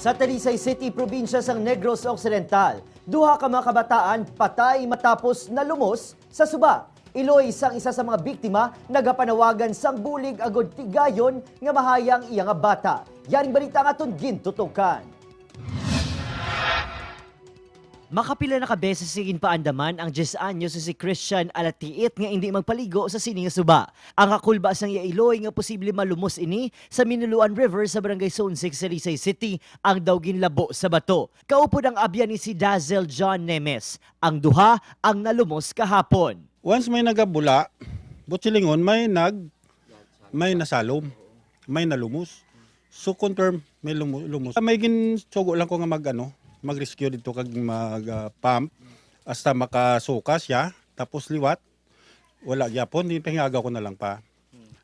Sa Talisay City, probinsya sang Negros Occidental, duha ka mga kabataan patay matapos nalumos sa suba. Iloy sang isa sa mga biktima nagapanawagan sang bulig agod tigayon nga mahayang iya nga bata. Yaring balita nga aton gintutukan. Makapila na ka beses si ginpaandaman ang 10 anyos si Christian Alatiit nga hindi magpaligo sa sini nga suba. Ang kakulba sang iya iloy nga posible malumos ini sa Minuluan River sa Barangay Zone 6 sa Talisay City ang daw ginlabo sa bato. Kaupod ang abya ni si Dazzle John Nemes. Ang duha ang nalumos kahapon. Once may nagabula, butsilingon may nasalom, may nalumus. So confirm may lumus. May ginsugo lang ko nga mag ano, mag-rescue dito kag mag pump hasta makasuka siya tapos liwat wala gyapon di pahingagaw ko na lang pa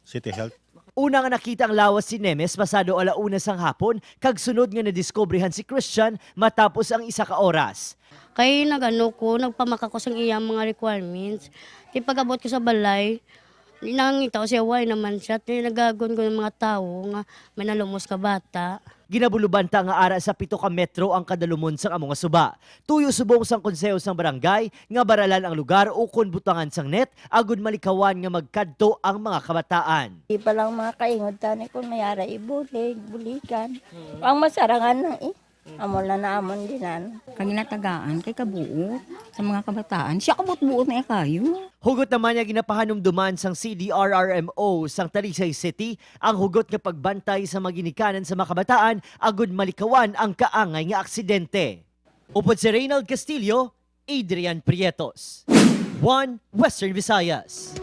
City Health. Una nga nakita ang lawas si Nemes pasado 1:00 sang hapon kag sunod nga nadiskobrehan si Christian matapos ang 1 ka oras. Kay nagano ko, nagpamaka ko sa iyang mga requirements. Di pag-abot ko sa balay, nangita ko siya, why naman siya. Di nagagon ko ng mga tao nga may nalumos ka bata. Ginabulubanta nga ara sa 7 ka metro ang kadalumon sang amo nga suba. Tuyo subong sang konseho sang barangay nga baralan ang lugar ukon butangan sang net agud malikawan nga magkadto ang mga kabataan. Di pa lang mga kaingod tani kung may ara ibulig, bulikan. Ang masarangan na eh. Amon na naamon dinan. Kag ginatagaan kay kabuot sa mga kabataan. Siya kabut-buot na kayo. Hugot naman niya ginapahanumduman sang CDRRMO sang Talisay City ang hugot nga pagbantay sa maginikanan sa mga kabataan agud malikawan ang kaangay nga aksidente. Upod si Reynald Castillo, Adrian Prietos. 1 Western Visayas.